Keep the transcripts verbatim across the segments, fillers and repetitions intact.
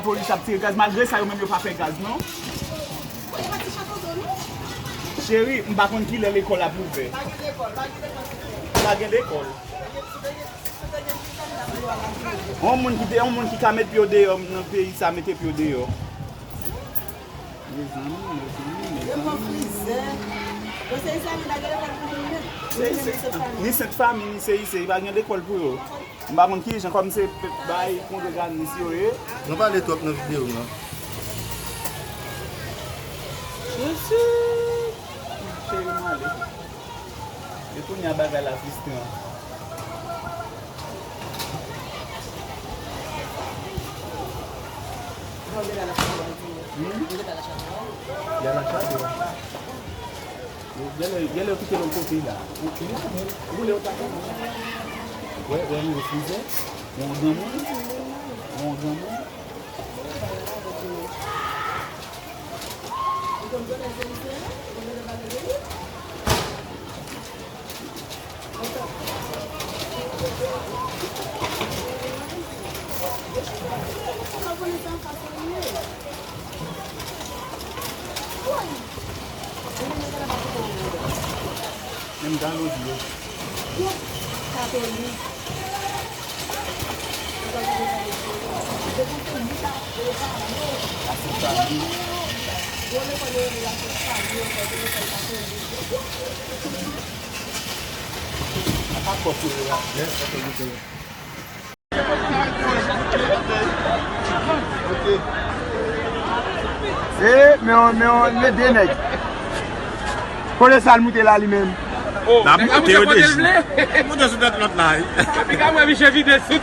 Polis ap tire gaz, malgre sa yo menm yo pa fè gaz non. Cheri, m pa konn kilè lekòl ap ouvè. Pa gen lekòl. Yon moun ki te, yon moun ki ka met pye w deyò nan peyi sa, mete pye w deyò. Mezanmi, mezanmi, mezanmi. Ni Sent Fami, ni Seyisey, pa gen lekòl pou yo. M pa konn ki jan, kòm se bay kongreganis yo ye. Nou pale twòp nan videyo m nan. Jezi! Cheri, m ale. E kounye a bagay la fristran. Hmm? Y a la chapelle. Genlè, genlè yo kite lòt kote la. Ou, ou, ou vle yo ta fè. Wè, wè, nou refize. Yon granmoun. Yon granmoun. Menm dan lodi yo. Katolik. E, men, men, men de nèg. Kote sa l moute la li menm? N ap moute yo deja. Moute sou tèt lòt la wi. Sa piga mwen vije vide sou.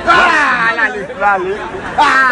Ah, l ale. L ale. Ah!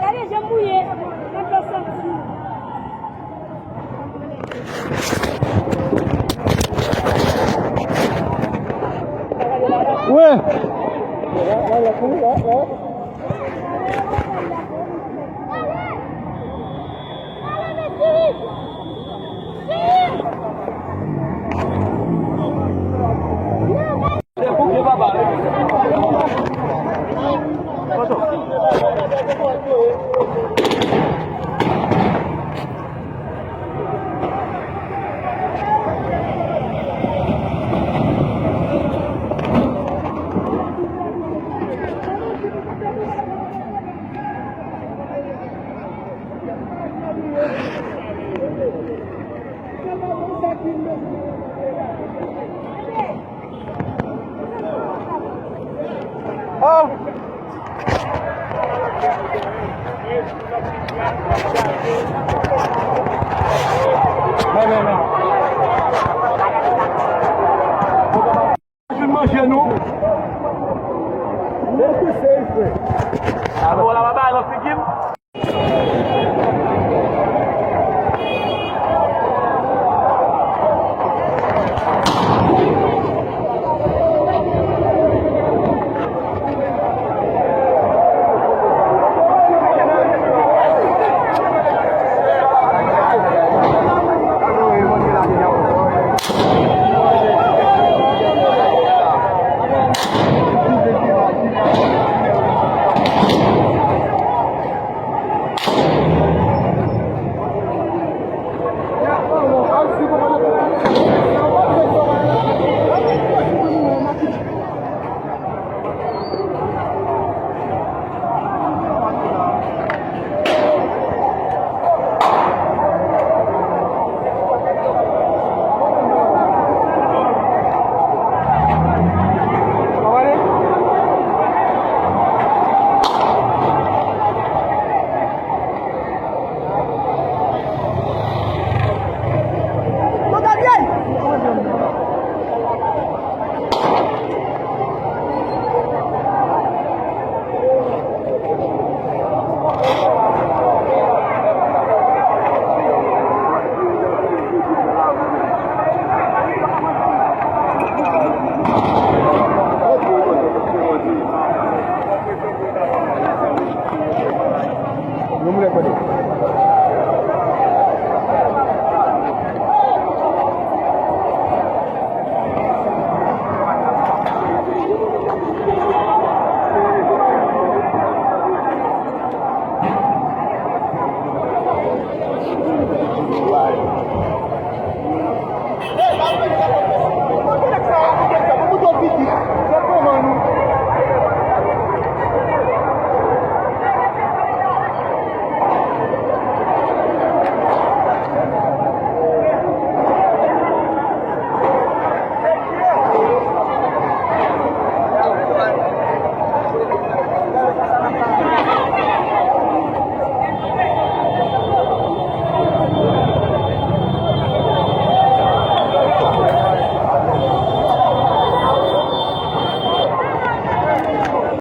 Gade jan m mouye, nan dlo santi. Wi. Oh! Non, non, non. Fin manje nou,